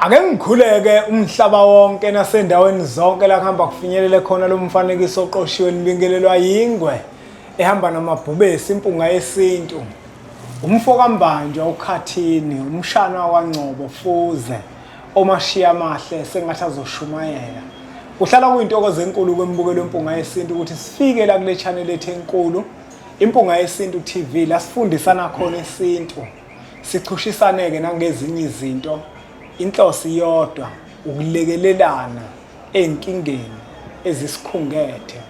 Ake ngikhuleke umhlaba wonke nasendaweni zonke la kuhamba kufinyelele khona lo mfanekiso oqoshiwe nibingelelwa yingwe ehamba namabhubesi impunga yesintu. Umfo kaMbanjwa uKhathini, umshana wakwaNgcobo Fuze, omashiya amahle sengathi azoshumayela. Kuhlala kuyintokozo enkulu kwembukelo wempunga yesintu ukuthi sifike la kule channel ethu enkulu Impunga Yesintu TV la sifundisana khona isintu. Sichushisane-ke nangezinye izinto. Inhloso iyodwa ukulekelelana ey'nkingeni ezisikhungethe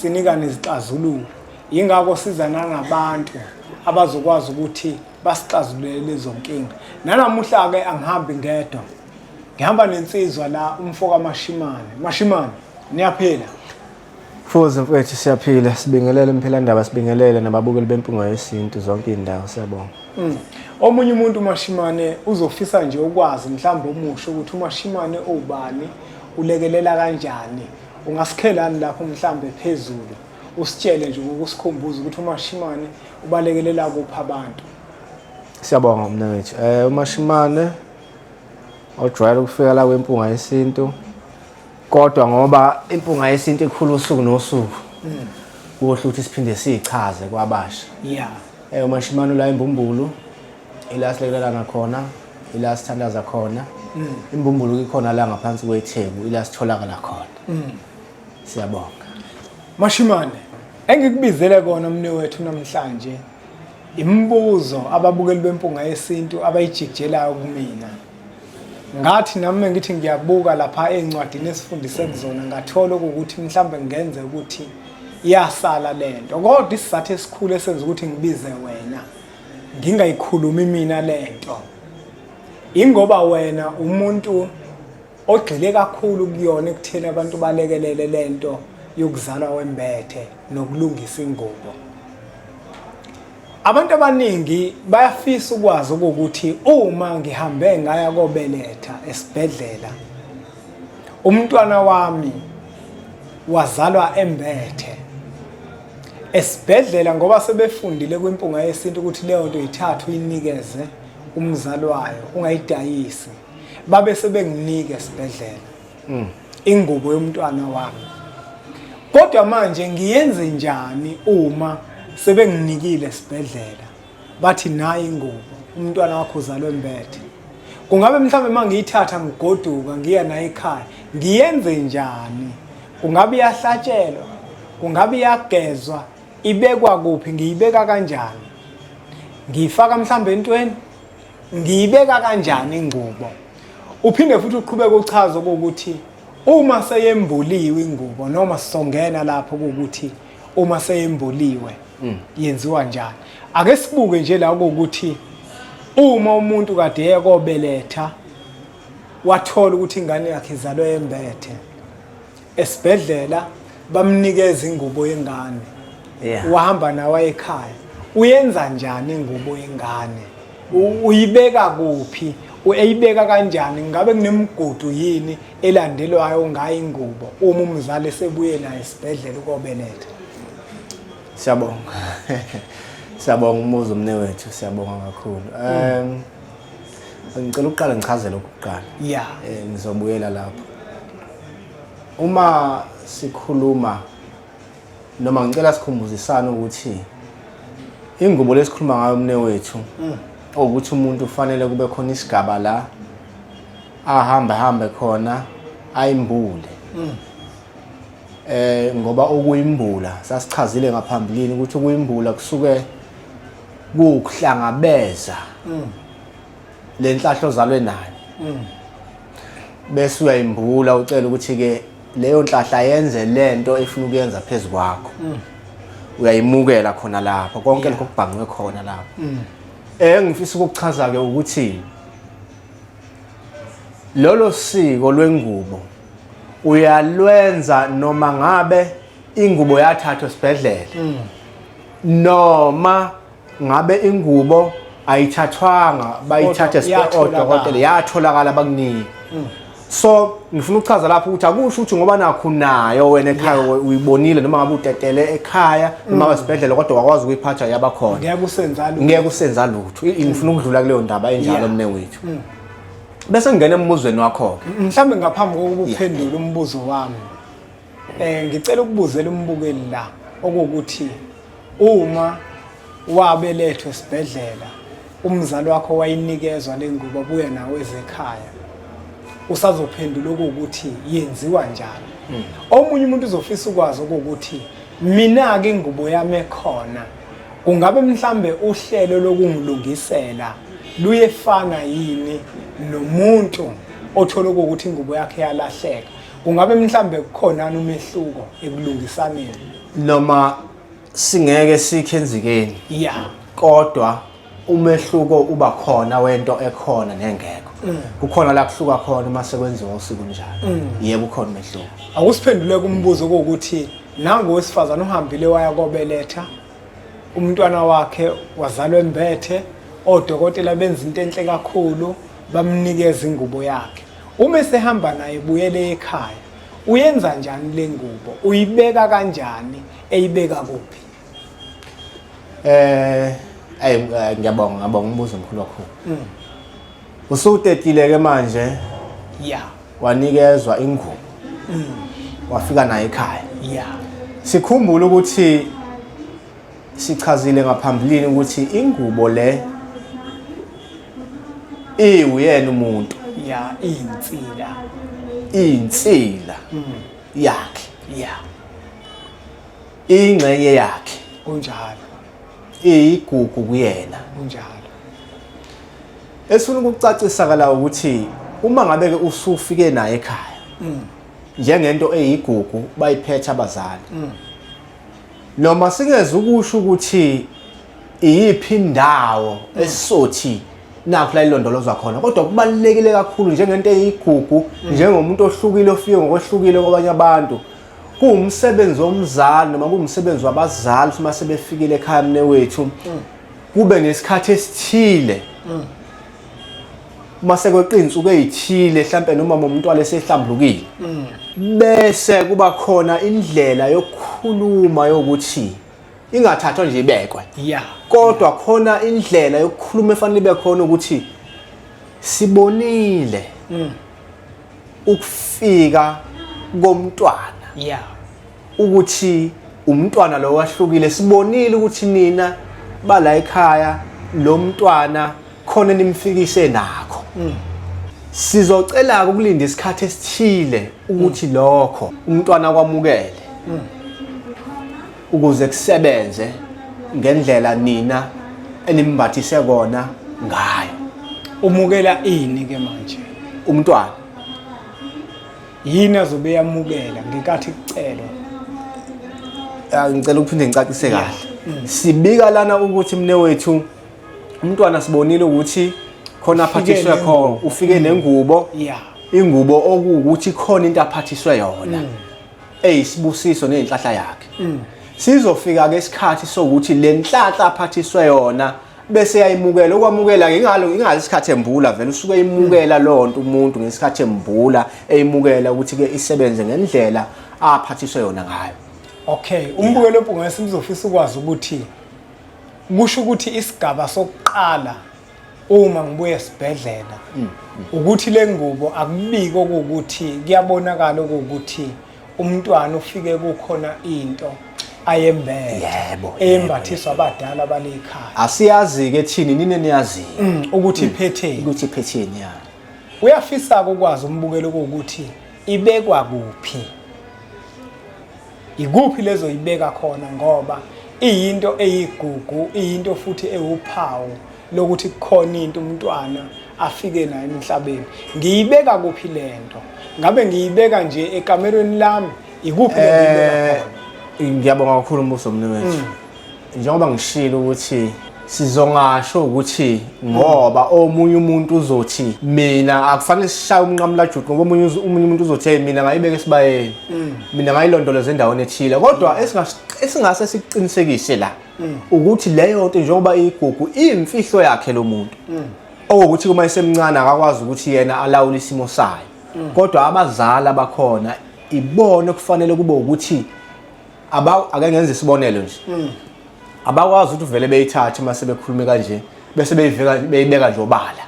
sinikane izixazululo. Yingakho siza nangabantu abazokwazi ukuthi basixazulule lezo nkinga. Nanamuhla-ke angihambi ngedwa. Ngihamba nensizwa la umfo kaMashimane. Mashimane, niyaphila? Fuze mfowethu siyaphila, sibingelele Mphelandaba, sibingelele nababukeli beMpunga Yesintu zonke iy'ndawo, siyabonga. Omunye umuntu uMashimane uzofisa nje ukwazi mhlawumbe omusha ukuthi uMashimane uwubani, ulekelela kanjani. Ungasikhelani lapho mhlawumbe phezulu usitshele nje ukusikhumbuza ukuthi uMashimane ubalekelela kuphi abantu. Siyabonga mnewethu. UMashimane ojwayele ukufika la kweMpunga Yesintu kodwa ngoba impunga yesintu ikhula usuku nosuku kuhle ukuthi siphinde siyichaze kwabasha. UMashimane la imbumbulu ila silekelelana khona, ila sithandaza khona. Imbumbulu ikhona la ngaphansi kweTheku, ila sitholakala khona. Siyabonga. Mashimane, engikubizele kona mnewethu namhlanje imibuzo ababukeli bempunga yesintu abayijikijelayo kumina. Ngathi nami ngithi ngiyabuka lapha ey'ncwadini esifundise kuzona ngathola ukuthi mhlawumbe ngenze ukuthi iyasala lento, kodwa isizathu esikhulu esenza ukuthi ngibize wena ngingayikhulumi mina lento ingoba wena umuntu ogxile kakhulu kuyona ekutheni abantu balekelele lento yokuzalwa wembethe nokulungisa ingubo. Abantu abaningi bayafisa ukwazi ukuthi uma ngihambe ngaya kobeletha esibhedlela umntwana wami wazalwa embethe esibhedlela ngoba sebefundile kwimpunga yesintu ukuthi leyo nto ithathwe uyinikeze umzali wayo ungayidayisi, babe sebenginika esibhedlela ingubo yomntwana wami. Kodwa manje ngiyenze njani uma sebenginikile esibhedlela bathi nayi ingubo umntwana wakho uzalwe embethe? Kungabe mhlawumbe uma ngiyithatha ngigoduka ngiya nayo ekhaya ngiyenze njani? Kungabe iyahlatshelwa? Kungabe iyagezwa? Ibekwa kuphi? Ngiyibeka kanjani? Ngiyifaka mhlawumbe entweni? Ngiyibeka kanjani ingubo? Uphinde futhi uqhubeke uchaze ukuthi uma seyembuliwe ingubo noma sizongena lapho ukuthi uma seyembuliwe yenziwa njani. Ake sibuke nje la ukuthi uma umuntu kade eyekobeletha wathola ukuthi ingane yakhe izalwe embethe esibhedlela bamnikeza ingubo yengane, wahamba nawe ekhaya, uyenza njani ingubo yengane? Uyibeka kuphi? Uyibeka kanjani? Ngabe kunemigudu yini elandelwayo ngayo ingubo uma umzali esebuye naye esibhedlela ukobeletha? Siyabonga. Siyabonga umuzi mnewethu, siyabonga kakhulu. Ngicela ukuqala ngichaze lokhu kuqala. Ngizobuyela lapho. Uma sikhuluma noma ngicela sikhumbuzisane ukuthi ingubo lesikhuluma ngayo mnewethu ukuthi umuntu ufanele kube khona isigaba la ahambe hambe khona ayimbule. Ngoba ukuyimbula sasichazile ngaphambilini ukuthi ukuyimbula kusuke kuwukuhlangabeza le nhlahla ozalwe nayo. Bese uyayimbula ucela ukuthi ke leyo nhlahla yenze lento efuna ukuyenza phezu kwakho. Uyayimukela khona lapho konke lokho kubhangiwe khona lapho. Engifisa ukukuchaza ke ukuthi lolo siko lwengubo uyalwenza noma ngabe ingubo yathathwa esibhedlela noma ngabe ingubo ayithathwanga bayithathe odokotela yatholakala bakunika. So ngifuna ukuchaza lapho ukuthi akusho ukuthi ngoba nakho nayo wena ekhaya uyibonile noma ngabe utetele ekhaya noma esibhedlela kodwa wakwazi ukuyiphatha yabakhona. Ngeke usenza lutho. Ngeke usenza lutho. Ngifuna ukudlula kuleyo ndaba enjalo mnewethu. Bese ngingena embuzweni wakho-ke. Mhlawumbe ngaphambi kokuba uphendule umbuzo wami, ngicela ukubuzela umbukeli la okuwukuthi uma wabelethwa esibhedlela umzali wakho wayinikezwa le ngubo abuya nawo ezekhaya, usazophendula okuwukuthi yenziwa njani. Omunye umuntu uzofisa ukwazi okuwukuthi mina-ke ingubo yami ekhona kungabe mhlambe uhlelo lokungilungisela luyefana yini nomuntu othola ukuthi ingubo yakhe yalahleka? Kungabe mhlambe kukhona umehluko ekulungisaneni? Noma singeke sikhe enzikeni, kodwa umehluko uba khona wento ekhona nengekho. Kukhona la kuhluka khona uma sekwenziwa usiko njalo. Yebo, ukhona umehluko. Akusiphendule kumbuzo kokuthi nangu wesifazane uhambile waya kobeletha, umntwana wakhe wazalwa embethe, odokotela benza into enhle kakhulu, bamnikeza ingubo yakhe. Uma esehamba naye buyele ekhaya, uyenza njani le ngubo? Uyibeka kanjani? Eyibeka kuphi? Ayi, ngiyabonga, ngiyabonga umbuzo omkhulu kakhulu. Usutetile ke manje. Wanikezwa ingubo. Wafika naye ekhaya. Sikhumbule ukuthi sichazile ngaphambilini ukuthi ingubo le iwuyena umuntu. Insila. Insila yakhe. Ingxenye yakhe. Kunjalo. Iyigugu kuyena. Kunjalo. Esifuna ukucacisa la ukuthi uma ngabe ke usufike naye ekhaya, njengento eyigugu bayiphethe abazali. Noma singeze ukusho ukuthi iyiphi indawo esisothi nakho la ilondolozwa khona, kodwa kubalulekile kakhulu njengento eyigugu, njengomuntu ohlukile ofike ngokwehlukile kwabanye abantu. Kuwumsebenzi womzali noma kuwumsebenzi wabazali uma sebefikile ekhaya mne wethu, kube nesikhathi esithile uma sekweqa iy'nsuku ey'thile mhlampe noma umntwana esehlambulukile, bese kuba khona indlela yokukhuluma yokuthi ingathathwa nje ibekwe. Kodwa khona indlela yokukhuluma efanele ibe khona ukuthi sibonile ukufika komntwana. Ukuthi umntwana lo wahlukile, sibonile ukuthi nina bala ekhaya lo mntwana khona nimfikise nakho. Sizocela ukulinda isikhathi esithile ukuthi lokho umntwana kwamukele, ukuze kusebenze ngendlela nina enimbathise kona ngayo. Umukela ini ke manje? Umntwana. Yini azobe yamukela ngenkathi kucelwa? Ngicela ukuphinde ngicacise kahle. Sibika lana ukuthi mne wethu umntwana sibonile ukuthi khona aphathiswe khona, ufike nengubo. Ingubo okuwukuthi khona into aphathiswe yona. Eyisibusiso nezinhlahla yakhe. Sizofika ke isikhathi sokuthi le nhlahla aphathiswe yona bese yayimukela. Ukwamukela ke ingalo ingazi isikhathi embula vele usuke eyimukela lonto umuntu ngesikhathi embula, eyimukela ukuthi ke isebenze ngendlela aphathiswe yona ngayo. Okay, umbukelo Mpunga sizofisa ukwazi ukuthi kusho ukuthi isigaba sokuqala uma ngibuye esibhedlela ukuthi le ngubo akubiko ukuthi kuyabonakala ukuthi umntwana ufike kukhona into ayembethe, eyembathiswa abadala balekhaya. Asiyazi ke thini, nini niyazi ukuthi iphetheni, ukuthi iphetheni ya. Uyafisa ukwazi umbukelo ukuthi ibekwa kuphi, ikuphi lezo ibeka khona, ngoba iyinto eyigugu, iyinto futhi ewuphawu lokuthi kukhona into umntwana afike nayo emhlabeni. Ngiyibeka kuphi lento? Ngabe ngiyibeka nje ekamerweni lami? Ikuphi lengiyibeka khona? Ngiyabonga kakhulu umbuso mnewethu. Njengoba ngishilo ukuthi sizongasho ukuthi ngoba omunye umuntu uzothi mina akufanele sishaye umnqamulajuqu, ngoba omunye umuntu uzothi hey mina ngayibeka esibayeni, mina ngayilondoloza endaweni ethile. Kodwa esingase sikuqinisekise la ukuthi leyo nto njengoba iyigugu iyimfihlo yakhe lo muntu, okuwukuthi uma esemncane akakwazi ukuthi yena alawule isimo sayo, kodwa abazali abakhona ibona kufanele kube ukuthi ake ngenze isibonelo nje, abakwazi ukuthi vele beyithathe uma sebekhulume kanje bese beyiveka beyibeka nje obala.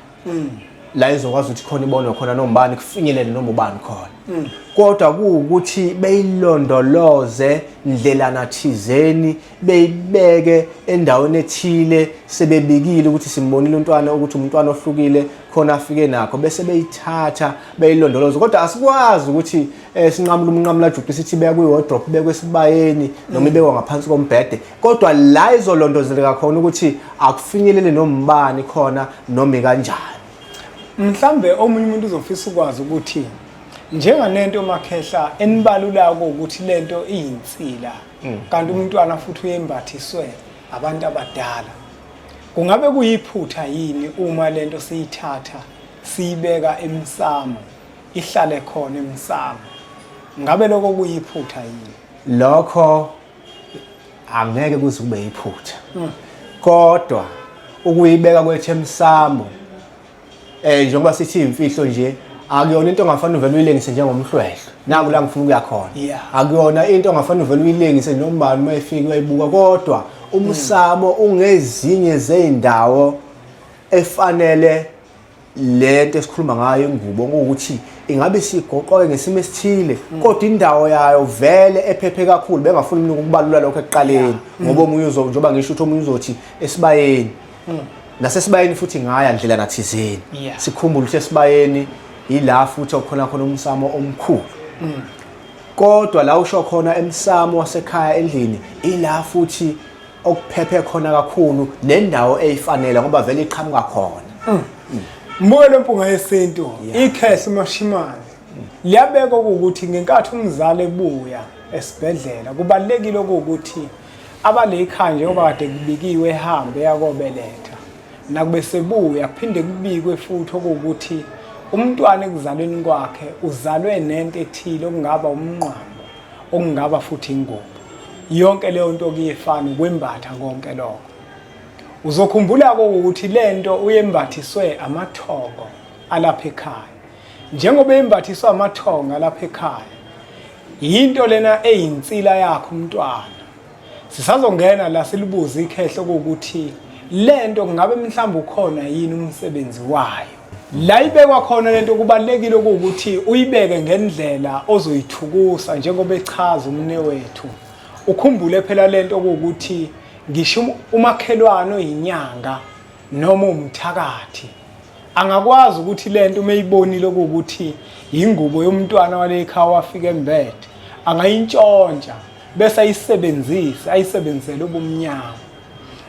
La izokwazi ukuthi khona ibonwe khona noma ubani, kufinyelele noma ubani khona. Kodwa kuwukuthi beyilondoloze ndlelana thizeni, beyibeke endaweni ethile, sebebikile ukuthi simbonile umntwana, ukuthi umntwana ohlukile khona afike nakho, bese beyithatha beyilondoloze. Kodwa asikwazi ukuthi sinqamule umnqamula juqu sithi beka kwi-wardrobe, bekwe esibayeni noma ibekwa ngaphansi kombhede, kodwa la izolondozeleka khona ukuthi akufinyelele nombani khona noma ikanjani. Mhlambe omunye umuntu uzofisa ukwazi ukuthi njenganento makhehla enibalulayo ukuthi lento iyinsila, kanti umntwana futhi uyembathiswe abantu abadala, kungabe kuyiphutha yini uma lento siyithatha siyibeka emsamo, ihlale khona emsamo? Ngabe lokho kuyiphutha yini? Lokho angeke kuze kube yiphutha, kodwa ukuyibeka kwethu emsamo, njengoba sithi imfihlo nje, akuyona into ongafanele uvele uyilengise njengomhlwehlwe. Naku la ngifuna ukuya khona. Akuyona into ongafanele uvele uyilengise noma ubani uma efika uyayibuka, kodwa umsamo ungezinye zezindawo efanele lento esikhuluma ngayo ingubo, ukuthi ingabe sigoqoke ngesimo esithile, kodwa indawo yayo vele ephephe kakhulu. Bengafuni mina ukubalula lokho ekuqaleni, ngoba omunye uzo, njengoba ngisho ukuthi omunye uzothi esibayeni, nasesibayeni futhi ngaya ndlela nathizeni. Sikhumbule ukuthi esibayeni yila futhi okukhona khona umsamo omkhulu, kodwa la usho khona emsamo wasekhaya endlini ila futhi okuphephe khona kakhulu nendawo eyifanele, ngoba vele iqhamuka khona. Mbukelo Mpunga Yesintu, ikhehla uMashimane liyabeka ukuthi ngenkathi umzali ebuya esibhedlela, kubalekile ukuthi abale ikhaya, njengoba kade kubikiwe ehambe yakobeletha, nakube sebuya kuphinde kubikwe futhi okuwukuthi umntwana ekuzalweni kwakhe uzalwe nento ethile, okungaba umnqwambo, okungaba futhi ingubo. Yonke leyo nto kuyefana ukwembatha konke lokho. Uzokhumbula-ke ukuthi lento uyembathiswe amathongo alapha ekhaya. Njengoba embathiswe amathongo alapha ekhaya, yinto lena eyinsila yakhe umntwana. Sisazongena la silibuze ikhehlo ukuthi lento kungabe mhlawumbe ukhona yini umsebenzi wayo. La ibekwa khona lento kubalekile ukuthi uyibeke ngendlela ozoyithukusa, njengoba echaza umne wethu. Ukhumbule phela lento ukuthi ngisho umakhelwane oyinyanga noma umthakathi angakwazi ukuthi lento uma eyibonile ukuthi ingubo yomntwana wale ekhaya wafika embethe, angayintshontsha bese ayisebenzise, ayisebenzisele ubumnyama.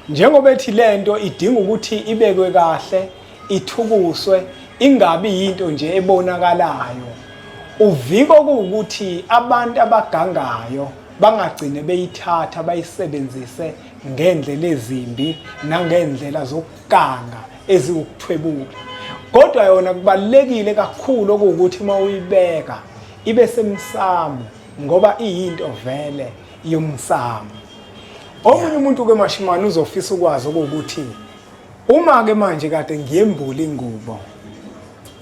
Njengoba ethi lento idinga ukuthi ibekwe kahle, ithukuswe, ingabi yinto nje ebonakalayo. Uviko kuwukuthi abantu abagangayo bangagcine beyithatha bayisebenzise ngendlela ezimbi nangendlela zokuganga eziwukuthwebula. Kodwa yona kubalekile kakhulu okuwukuthi uma uyibeka ibe semsamo, ngoba iyinto vele yomsamo. Omunye umuntu ke Mashimane uzofisa ukwazi ukuthi uma ke manje kade ngiyembula ingubo,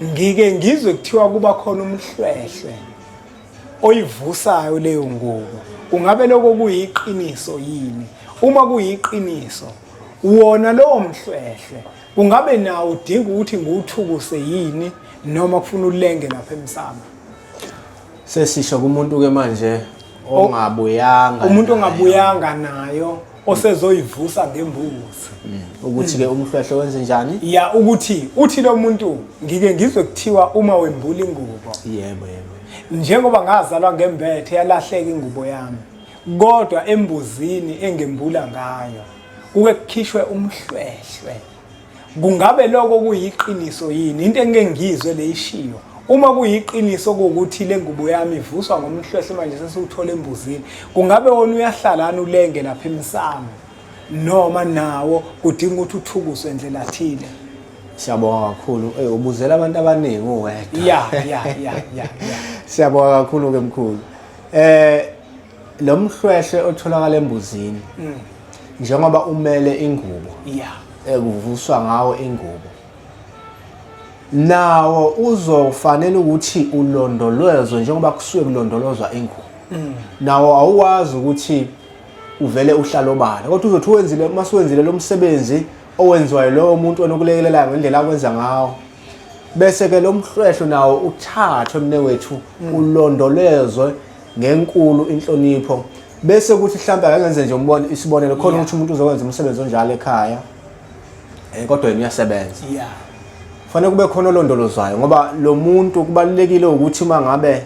ngike ngizwe kuthiwa kuba khona umhlwehlwe oyivusayo leyo ngubo, kungabe lokho kuyiqiniso yini? Uma kuyiqiniso, wona lowo mhlwehlwe kungabe nawo udinga ukuthi ngiwuthukuse yini, noma kufuna ulenge lapha emsamo? Sesisho kumuntu ke manje ongabuyanga, umuntu ongabuyanga nayo, osezoyivusa ngembuzi, ukuthi ke umhlwehlwe wenze njani? Ya, ukuthi uthi lo muntu, ngike ngizwe kuthiwa uma wembula ingubo, yebo yebo njengoba ngazalwa ngembethe, yalahleka ingubo yami, kodwa embuzini engembula ngayo kuke kukhishwe umhlwehlwe. Kungabe lokho kuyiqiniso yini? Into engike ngizwe leyishiyo, uma kuyiqiniso kuwukuthi le ngubo yami ivuswa ngomhlwehlwe manje sesiwuthola embuzini, kungabe wona uyahlalana ulenge lapha emsamo, noma nawo kudinga ukuthi uthukuswe ndlela thile? Siyabonga kakhulu. Ubuzela abantu abaningi uwedwa. Ya ya ya ya ya. Siyabonga kakhulu ke mkhulu. Lo mhlwehlwe otholakala embuzini, njengoba umele ingubo, ekuvuswa ngawo ingubo, nawo uzofanele ukuthi ulondolozwe njengoba kusuke kulondolozwa ingubo. Nawo awukwazi ukuthi uvele uhlale obala, kodwa uzothi wenzile, uma suwenzile lo msebenzi owenziwayo lowo muntu onokulekelelayo ngendlela akwenza ngawo, Bese ke lo mhlwehlo nawo uthathwe mnewethu ulondolezwe ngenkulu inhlonipho. Bese kuthi mhlawumbe ake ngenze nje umbono isibonelo khona ukuthi umuntu uzokwenza umsebenzi onjalo ekhaya. Kodwa yena uyasebenza. Kufanele kube khona olondolozwayo ngoba lo muntu kubalulekile ukuthi uma ngabe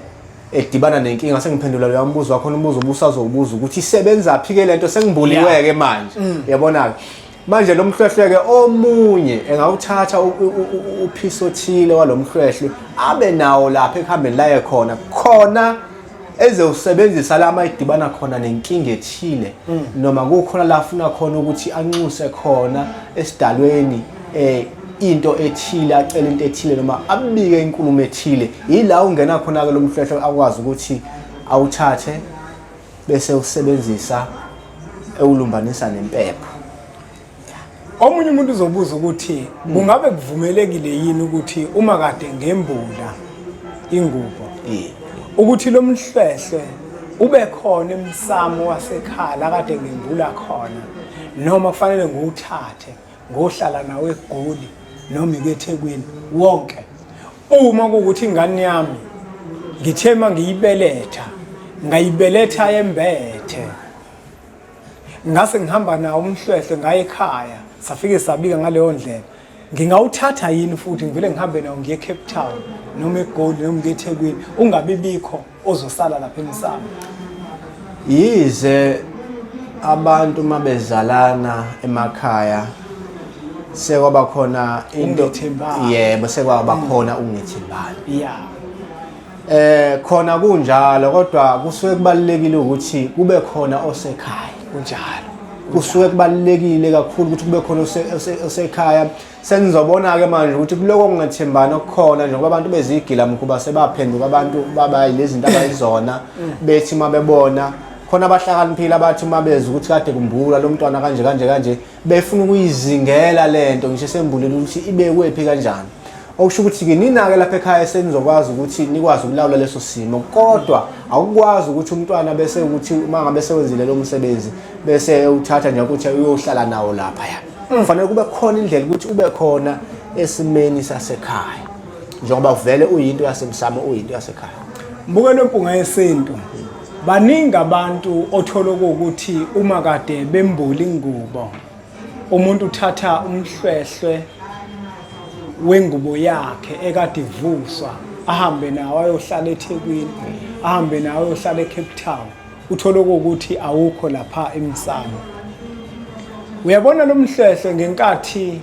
edibana nenkinga sengiphendula loya mbuzo wakho umbuzo ubusazowubuza ukuthi isebenza phi ke lento sengimbuliwe ke manje. Uyabona ke? Manje lo mhlwehlwe ke omunye engawuthatha uphisi othile walomhlwehlwe abe nawo lapha ekuhambeni laye khona khona ezewusebenzisa la mayidibana khona nenkinga ethile noma kukhona la afuna khona ukuthi anxuse khona esidalweni into ethile, acele into ethile noma abike inkulumo ethile. Yila ungena khona ke lo mhlwehlwe akwazi ukuthi awuthathe bese usebenzisa ewulumbanisa nempepho. Omunye umuntu uzobuza ukuthi kungabe kuvumelekile yini ukuthi uma kade ngembula ingubo ukuthi lo mhlwehlwe ube khona emsamo wasekhaya la kade ngembula khona, noma kufanele ngiwuthathe ngohlala nawe eGoli noma eThekwini wonke. Uma kuwukuthi ingane yami ngithe uma ngiyibeletha ngayibeletha embethe, ngase ngihamba nawo umhlwehlwe ngaye ekhaya, safike sabika ngaleyo ndlela, ngingawuthatha yini futhi ngivele ngihambe nawo ngiye eCape Town noma eGoli noma ngiye eThekwini, ungabi bikho ozosala lapha emsamo? Yize abantu uma bezalana emakhaya sekwaba khona into, Ukungethembani. yebo, sekwaba khona ukungethembani. Khona kunjalo, kodwa kusuke kubalulekile ukuthi kube khona osekhaya. Kunjalo. Kusuke kubalulekile kakhulu ukuthi kube khona osekhaya. Senizobona ke manje ukuthi kuloko kungathembani okukhona, njengoba abantu bezigila mkhuba sebaphenduka abantu baba lezi zinto abayizona, bethi uma bebona khona abahlakaniphile abathi uma bezwa ukuthi kade kumbula lo mntwana kanje kanje kanje, befuna ukuyizingela lento ngisho sembulele ukuthi ibekwephi kanjani. Okusho ukuthi ke nina-ke lapha ekhaya senizokwazi ukuthi nikwazi ukulawula leso simo, kodwa awukwazi ukuthi umntwana bese ukuthi uma ngabe sewenzile lo msebenzi bese uthatha nje ukuthi uyohlala nawo lapha ya. Kufanele kube khona indlela ukuthi ube khona esimeni sasekhaya, njengoba vele uyinto yasemsamo, uyinto yasekhaya. Mbukelo Mpunga Yesintu, baningi abantu othola ukuthi uma kade bembula ingubo, umuntu uthatha umhlwehlwe wengubo yakhe ekade ivuswa ahambe nawo ayohlala eThekwini, ahambe nawo ayohlala eCape Town, uthole ukuthi awukho lapha emsamo. Uyabona lo mhlwehlwe ngenkathi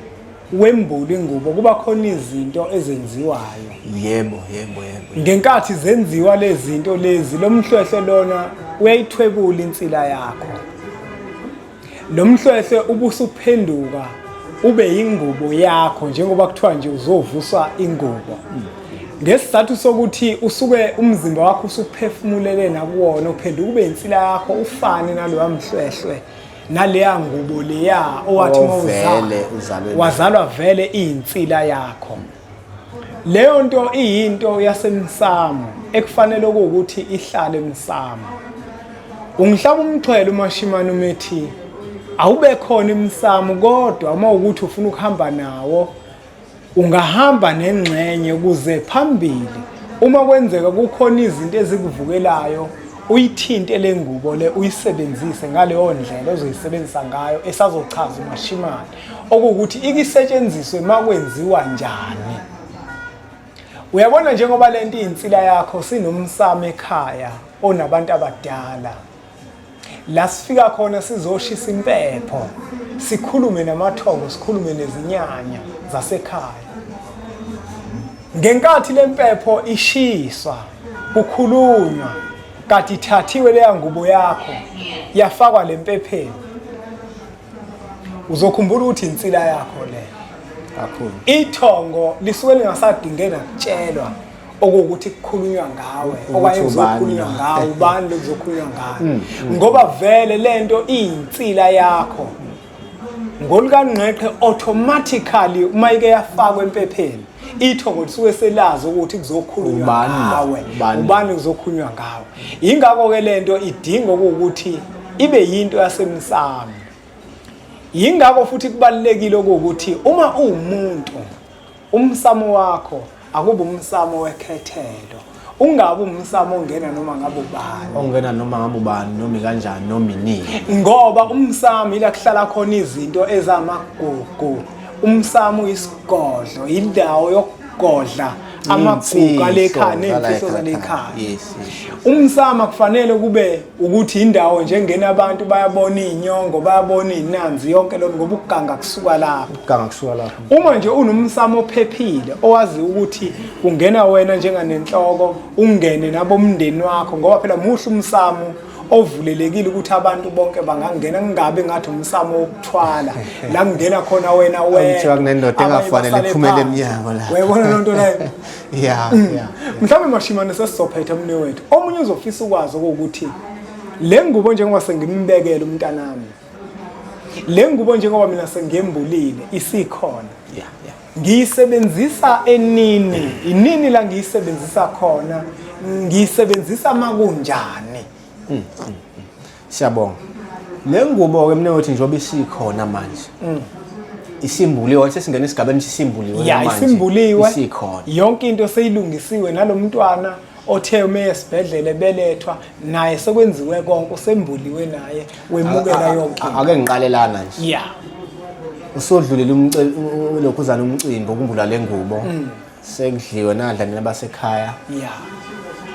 wembula ingubo kuba khona izinto ezenziwayo. Yebo, yebo, yebo. Ngenkathi zenziwa lezi zinto lezi, lo mhlwehlwe lona uyayithwebula insila yakho. Lo mhlwehlwe ubusuphenduka ube yingubo yakho, njengoba kuthiwa nje uzovuswa ingubo. Ngesizathu sokuthi usuke umzimba wakho usuphefumulele nakuwona, uphenduka ube insila yakho, ufane naloya mhlwehlwe naleya ngubo leya owathi uma Ovele uzalwe nayo. wazalwa vele iyinsila yakho. Leyo nto iyinto yasemsamo ekufanele ukuthi ihlale emsamo. Ungihlaba umxhwele uMashimane umethi awube khona emsamo, kodwa uma ukuthi ufuna ukuhamba nawo ungahamba nengxenye ukuze phambili uma kwenzeka kukhona izinto ezikuvukelayo uyithinte le ngubo le, uyisebenzise ngaleyo ndlela ozoyisebenzisa ngayo esazochaza uMashimane okuwukuthi ikisetshenziswe makwenziwa njani. Uyabona njengoba lento iyinsila yakho, sinomsamo ekhaya onabantu abadala, la sifika khona sizoshisa impepho, sikhulume namathongo, sikhulume nezinyanya zasekhaya. Ngenkathi lempepho ishiswa kukhulunywa, kade ithathiwe leya ngubo yakho yafakwa lempepheni, uzokhumbula ukuthi insila yakho le kakhulu. Ithongo lisuke lingasadinge nakutshelwa okuwukuthi kukhulunywa ngawe okanye Ukuthi ubani kuzokhulunywa lo. ngawe, ubani lo kuzokhulunywa ngawe, ngoba vele lento iyinsila yakho ngolukangqeqhe. Automatically uma ike yafakwa empepheni, ithongo lisuke selazi ukuthi kuzokhulunywa Ubani lo? ngawe, Ubani? ubani kuzokhulunywa ngawe. Yingakho-ke lento idinga okuwukuthi ibe yinto yasemsamo. Yingakho futhi kubalulekile okuwukuthi uma uwumuntu umsamo wakho Akube umsamo wekhethelo. Ungabe umsamo ongena noma ngabe ubani. Ongena noma ngabe ubani noma kanjani noma inini. Ngoba umsamo ila kuhlala khona izinto ezamagugu. Umsamo uyisigodlo, indawo yokugodla amagugu alekhaya ney'mfihlo zalekhaya. Yes, yes. Umsamo kufanele kube ukuthi indawo nje engena abantu bayabona iy'nyongo, bayabona iy'nanzi yonke lona ngoba ukuganga kusuka lapho. Ukuganga kusuka lapho. Uma nje unomsamo ophephile owazi ukuthi kungena wena njenganenhloko ungene nabomndeni wakho ngoba phela muhle umsamo ovulelekile ukuthi abantu bonke bangangena kungabe ngathi umsamo wokuthwala la kungena khona wena wena Kuthiwa kunendoda engafanele iphumele emnyango la. Uyabona loo nto leyo? Yeah, yeah. Mhlawumbe mashimane sesizophetha mne wethu. Omunye uzofisa ukwazi ukuthi le ngubo njengoba sengimbekele umntanami. Le ngubo njengoba mina sengiyembulile isikhona. Yeah. Ngiyisebenzisa enini? Inini la ngiyisebenzisa khona? Ngiyisebenzisa makunjani? Siyabonga. Le ngubo ke mina uthi njengoba isikhona manje. Isimbuliwe sesingena esigabeni sisimbuliwe Ya, manje. isimbuliwe. Isikhona. Yonke into seyilungisiwe nalomntwana othe uma esibhedlela ebelethwa naye sekwenziwe konke usembuliwe naye wemukela yonke into. Ake ngiqale lana nje. Ya. Usodlulile umcimbi lokhuzana umcimbi okumbula le ngubo. Sekudliwe nadla nina basekhaya. Ya.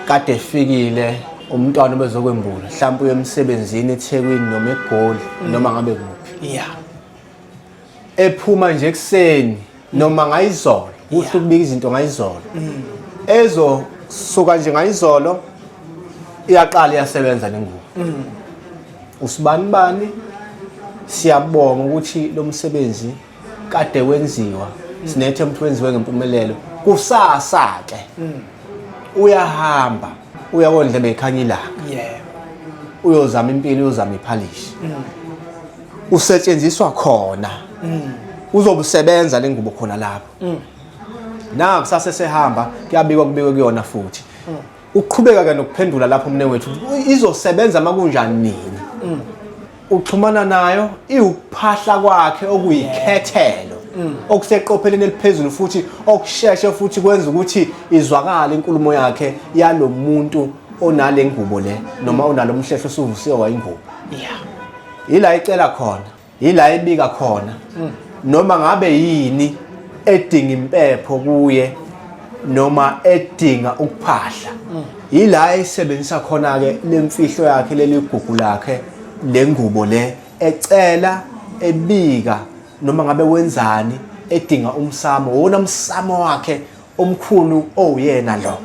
Kade efikile umntwana obezokwembula mhlawumbe uye emsebenzini eThekwini noma eGoli noma ngabe kuphi. Ya. Ephuma nje ekuseni noma ngayizolo kuhle ukubika izinto ngayizolo. Ezosuka nje ngayizolo iyaqala iyasebenza lengubo. Usibani bani siyabonga ukuthi lo msebenzi kade wenziwa sinethemba ukuthi wenziwe ngempumelelo kusasa ke uyahamba uya kondlebe ikhanya ilanga Yebo. uyozama impilo uyozama iphalishi usetshenziswa khona uzobusebenza lengubo khona lapho na kusasa sehamba kuyabikwa kubikwe kuyona futhi uqhubeka ke nokuphendula lapho mne wethu izosebenza makunjani nini uxhumana nayo iwukuphahla kwakhe okuyikhethelo okuseqopheleni eliphezulu futhi okusheshe futhi kwenza ukuthi izwakale inkulumo yakhe yalomuntu onale ngubo le noma onalo mhlehlo osuvusiwe wayingubo. Yeah. Ila icela khona, ila ibika khona. Noma ngabe yini edinga impepho kuye noma edinga ukuphahla. Ila ayisebenzisa khona ke lemfihlo yakhe leli gugu lakhe lengubo le ecela ebika noma ngabe wenzani edinga umsamo wona umsamo wakhe omkhulu owuyena lo.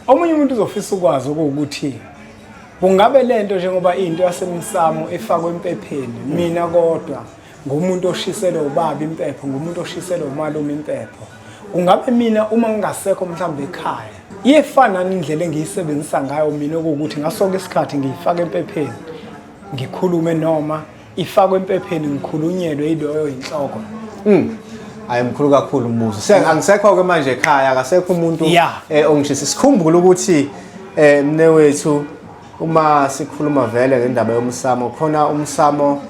Omunye umuntu uzofisa ukwazi ukuthi kungabe lento njengoba into yasemsamo efakwe empepheni mina kodwa ngumuntu oshiselwe ubaba impepho, ngumuntu oshiselwe umalume impepho, kungabe mina uma ngingasekho mhlawumbe ekhaya iyefana indlela engiyisebenzisa ngayo mina okuwukuthi ngasoke isikhathi ngiyifaka empepheni ngikhulume noma ifakwe empepheni ngikhulunyelwe yiloyo inhloko? Hayi mkhulu kakhulu umbuzo. Angisekho ke manje ekhaya, akasekho umuntu ongishisa. Sikhumbule ukuthi mne wethu uma sikhuluma vele ngendaba yomsamo khona umsamo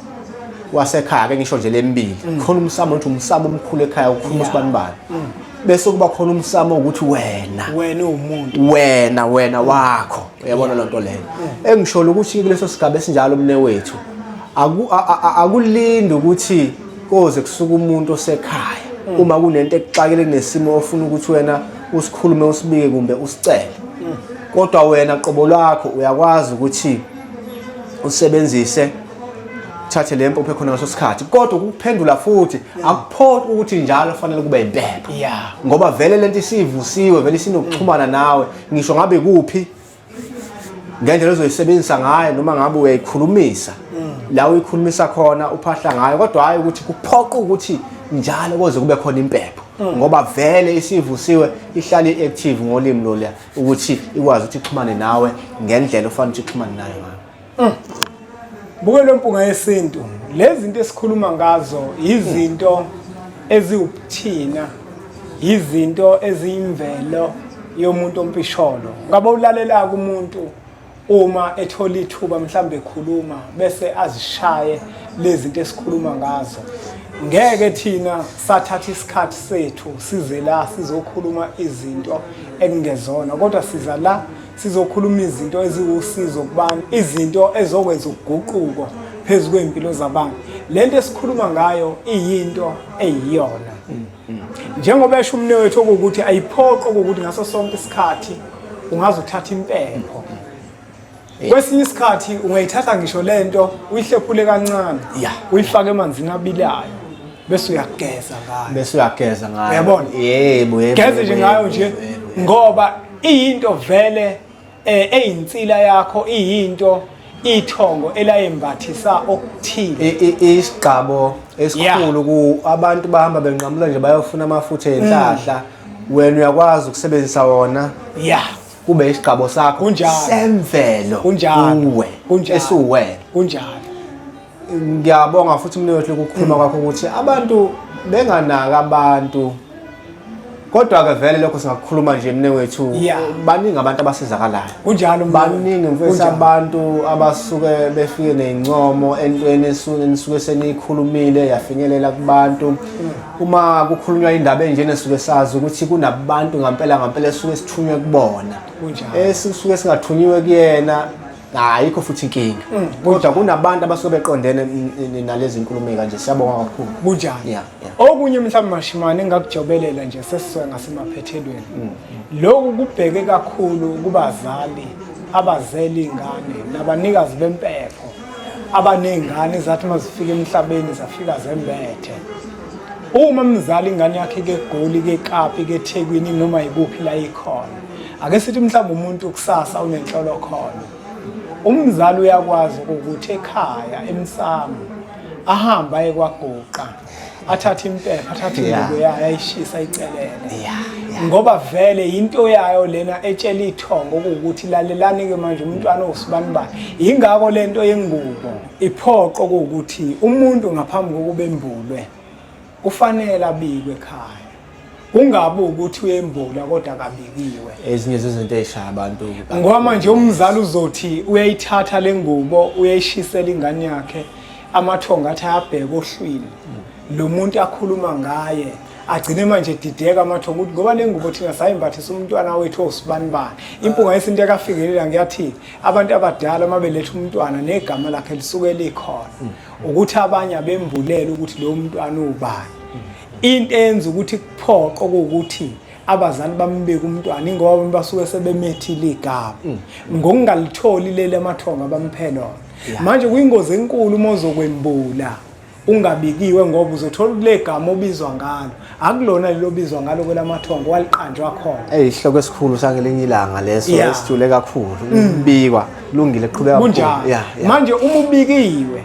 wasekhaya ke ngisho nje lembili. Khona umsamo othi umsamo omkhulu ekhaya ukhuluma usibanibani. Bese kuba khona umsamo ukuthi wena wena uwumuntu wena wakho. Uyabona lonto leyo. Engisholo ukuthi kuleso sigaba esinjalo mne wethu akulindi ukuthi koze kusuka umuntu osekhaya uma kunento ekuxakile kunesimo ofuna ukuthi wena usikhulume usibike kumbe usicele. Kodwa wena qobo lwakho uyakwazi ukuthi usebenzise uthathe le mpuphu ekhona ngaso sikhathi, kodwa ukuphendula futhi akuphoqi ukuthi njalo fanele kube impepho. Ngoba vele lento isivusiwe vele isinokuxhumana nawe ngisho ngabe kuphi ngendlela ozoyisebenzisa ngayo noma ngabe uyayikhulumisa la uyikhulumisa khona uphahla ngayo, kodwa hayi ukuthi kuphoqa ukuthi njalo koze kube khona impepho ngoba vele isivusiwe ihlale i-active ngolimi loluya ukuthi ikwazi ukuthi ixhumane nawe ngendlela ofanele ukuthi ixhumane nayo ngayo. Bukelo Mpunga Yesintu, lezi zinto esikhuluma ngazo izinto eziwubuthina, izinto eziyimvelo yomuntu ompisholo. Ngabe ulalela kumuntu uma ethola ithuba mhlambe ekhuluma bese azishaye lezi zinto esikhuluma ngazo. Ngeke thina sathatha isikhathi sethu size la sizokhuluma izinto ekungezona, kodwa siza la sizokhuluma izinto eziwusizo kubantu, izinto ezokwenza uguquko phezu kwey'mpilo zabantu. Le nto esikhuluma ngayo iyinto eyiyona. Njengoba esho umnewethu okuwukuthi ayiphoqo ukuthi ngaso sonke isikhathi ungaze uthathe impepho. Kwesinye isikhathi ungayithatha ngisho lento uyihlephule kancane, uyifake emanzini abilayo bese uyageza ngayo. Bese uyageza ngayo. Uyabona? Yebo, yebo. Geze nje ngayo nje ngoba iyinto vele eyinsila yakho, iyinto ithongo elayembathisa okuthile. Isigqabo esikhulu ku abantu bahamba benqamula nje bayofuna amafutha enhlahla. Wena uyakwazi ukusebenzisa wona. Kube isigqabo sakho Kunjalo. semvelo Kunjalo. kuwe Kunjalo. esiwena. Kunjalo. Ngiyabonga futhi mnewethu ukukhuluma kwakho ukuthi abantu benganaka abantu, kodwa ke vele lokho singakukhuluma nje mnewethu, baningi abantu abasizakalayo. Kunjalo, baningi mfethu abantu abasuke befike nezincomo entweni enisuke seniyikhulumile yafinyelela kubantu. Uma kukhulunywa indaba enjena suke sazi ukuthi kunabantu ngampela ngampela esuke sithunywe kubona, esisuke singathunyiwe kuyena ayikho futhi inkinga, kodwa kunabantu abasuke beqondene nalezi nkulumo kanje. Siyabonga kakhulu. Kunjalo. Okunye mhlawumbe Mashimane engakujobelela nje sesisuka ngasemaphethelweni, lokhu kubheke kakhulu kubazali abazele ingane nabanikazi bempepho abaney'ngane zathi uma zifika emhlabeni zafika zembethe. Uma mzali ingane yakhe ikeGoli, ikeKapa, ikeThekwini, noma yikuphi la ikhona, ake sithi mhlawumbe umuntu kusasa unenhlolokhono, umzali uyakwazi ukuthi ekhaya emsamo ahambe aye kwaGuqa, athathe impepho, athathe ingubo yayo, ayishisa ayicelele, ngoba vele yinto yayo lena etshela ithongo ukuthi lalelani-ke manje umntwana owusibanibani. Yingakho lento yengubo iphoqo kuwukuthi umuntu ngaphambi kokuba embulwe kufanele abikwe ekhaya, kungabi ukuthi uyembula kodwa akabikiwe. Ezinye zezinto ey'shaya abantu ngoba manje umzali uzothi uyayithatha le ngubo uyayishisela ingane yakhe, amathongo athi ayabheka ohlwini lo muntu akhuluma ngaye, agcine manje edideka amathongo ukuthi ngoba le ngubo thina sayimbathisa umntwana wethu owusibanibani. Impunga Yesintu yakafikelela ngiyathi abantu abadala uma beletha umntwana negama lakhe lisuke likhona, ukuthi abanye abembulele ukuthi lowo mntwana uwubani. Into eyenza ukuthi kuphoqe kuwukuthi abazali bambeke umntwana ingoba abantu basuke sebemethile igama ngokungalitholi leli amathongo abamphe lona. Manje kuyingozi enkulu uma uzokwembula ungabikiwe, ngoba uzothola kule gama obizwa ngalo akulona lelo obizwa ngalo kwelamathongo waliqanjwa khona. Eyisihloko esikhulu sangelinye ilanga leso, esijule kakhulu. Ukubikwa kulungile, qhubeka. Kunjalo. Manje uma ubikiwe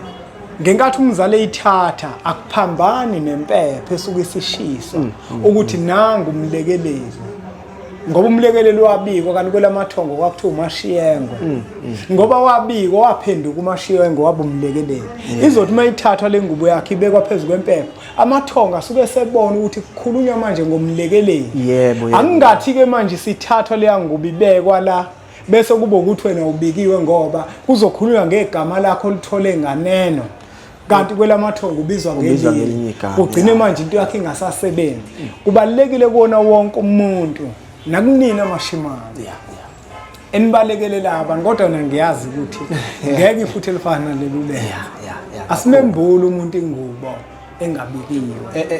ngenkathi umzali eyithatha akuphambani nempepho esuke isishiswa ukuthi nangu umlekeleli, ngoba umlekeleli wabikwa, kanti kwelamathongo kwakuthiwa uMashiyengwe, ngoba wabikwa waphenduka uMashiyengwe waba umlekeleli. Izothi uma ithathwa le ngubo yakhe ibekwa phezu kwempepho, amathongo asuke sebona ukuthi kukhulunywa manje ngomlekeleli. Yebo. Angingathi-ke manje sithathwa leya ngubo ibekwa la bese kuba ukuthi wena ubikiwe, ngoba kuzokhulunywa ngegama lakho olithole nganeno, kanti kwelamathongo ubizwa Ubizwa ngelinye. ngelinye igama, Kugcine manje into yakhe ingasasebenzi. Kubalulekile kuwona wonke umuntu nakunina Mashimane enibalekelela abantu, kodwa mina ngiyazi ukuthi ngeke iphutha elifana naleli ulenze. Asimembuli umuntu ingubo engabikiwe.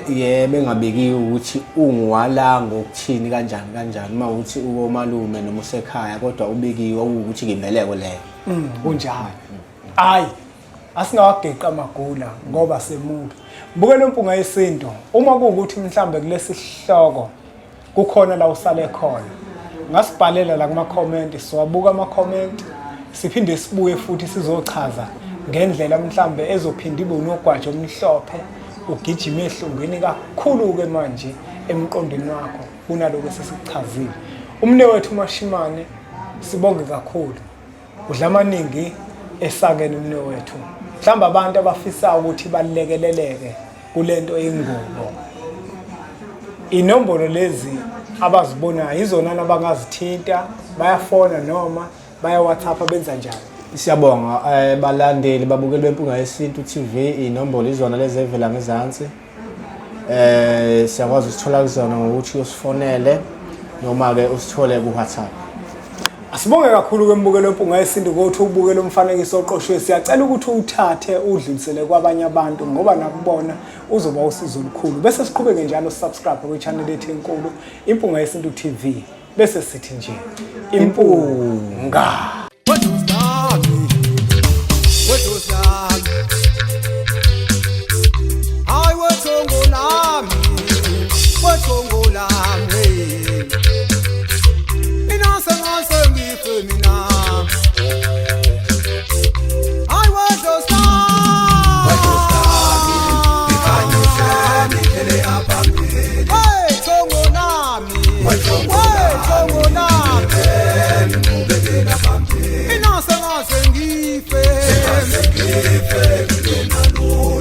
Yebo, engabikiwe ukuthi unguwala ngokuthini kanjani kanjani, uma uthi ukomalume noma usekhaya kodwa ubikiwe ukuthi ngimbeleko leyo. Kunjalo. Hayi, asingawageqa amagula ngoba semubi. Bukela Impunga Yesintu. Uma kuwukuthi mhlambe kulesi sihloko kukhona la usale khona, ngasibhalela la kuma-comment, siwabuka ama-comment, siphinde sibuye futhi sizochaza ngendlela mhlambe ezophinda ibe unogwaja omhlophe ugijima ehlungwini kakhulu-ke manje emqondweni wakho kunalokhu esesikuchazile. Umnewethu uMashimane, sibonge kakhulu. Udla amaningi esakeni umnewethu. Mhlawumbe abantu abafisa ukuthi balekeleleke kulento yengubo, inombolo lezi abazibonayo izona abangazithinta, bayafona noma baya WhatsApp, benza njani? Siyabonga balandeli babukeli beMpunga Yesintu TV, inombolo izona lezi evela ngezansi. Siyakwazi usithola kuzona ngokuthi usifonele noma ke usithole ku WhatsApp. Asibonge kakhulu kwembukelo wempunga yesintu ukuthi ubukele umfanekiso oqoshiwe. Siyacela ukuthi uwuthathe udlulisele kwabanye abantu ngoba nakubona uzoba usizo olukhulu. Bese siqhubeke njalo subscribe kwi-channel yethu enkulu Impunga Yesintu TV. Bese sithi nje impunga. Hayi wethongo lami, wethongo lami, mina sengase ngife mina. Hayi wedlozi lami, hey thongo lami, hey thongo lami, mina sengase ngife.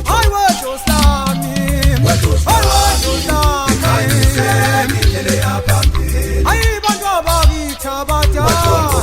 Hayi wedlozi lami, hayi wedlozi lami, hayi bantu abakithi abadala.